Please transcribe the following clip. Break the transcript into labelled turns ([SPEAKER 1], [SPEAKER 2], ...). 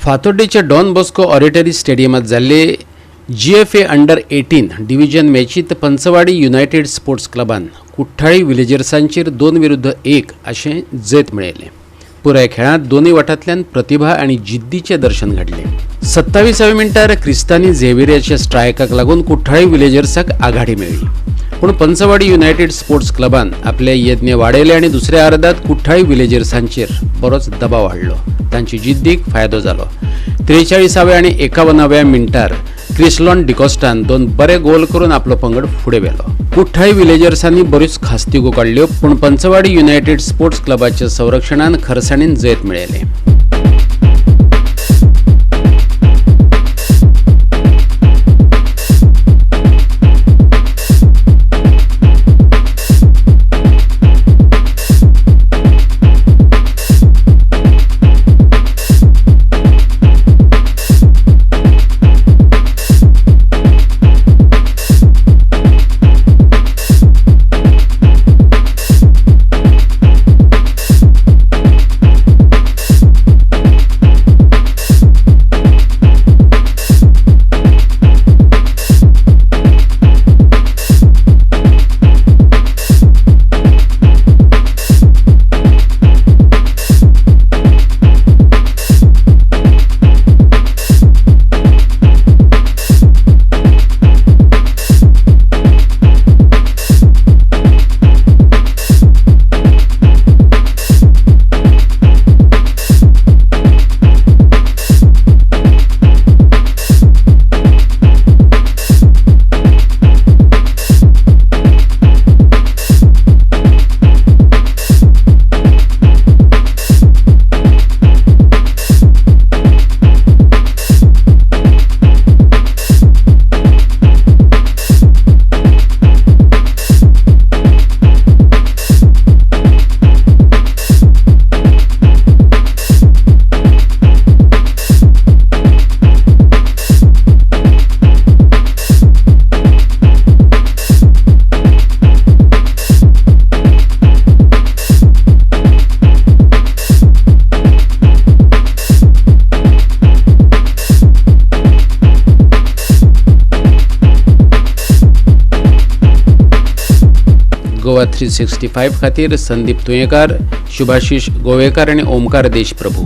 [SPEAKER 1] फातोड्डेच्या Don Bosco oratory स्टेडियमात जाल्ले GFA under 18 division मॅचीत पंचवाडी युनायटेड स्पोर्ट्स क्लबान कुठ्ठाळी विलेजर्सांचेर 2-1 अशें जैत मेळयलें. पुराय खेळांत दोनूय वाठांतल्यान प्रतिभा आनी जिद्दीचें दर्शन घडलें. 27व्या मिनटार क्रिस्तानी झेविरियाच्या स्ट्रायकाक लागून कुठ्ठाळी विलेजर्साक आघाडी मेळ्ळी. पूण पंचवाडी युनायटेड स्पोर्ट्स क्लबान आपले यत्न वाडयले आनी दुसऱ्या अर्दात कुठ्ठाळी विलेजर्सांचेर बरोच दबाव हाडलो. तांची जिद्दीक फायदो जालो. 43व्या आनी 51व्या मिनटार क्रिस्लॉन डिकॉस्टान 2 बरे गोल करून आपलो पंगड फुडें व्हेलो. कुठ्ठाळी विलेजर्सांनी बऱ्योच खास्तिगो काडल्यो, पूण पंचवाडी युनायटेड स्पोर्ट्स क्लबाच्या संरक्षणान खरसाणीन जैत मेळयलें. गोवा 365 खातीर संदीप तुयेंकार, शुभाशीष गोवेकार आनी ओमकार देशप्रभू.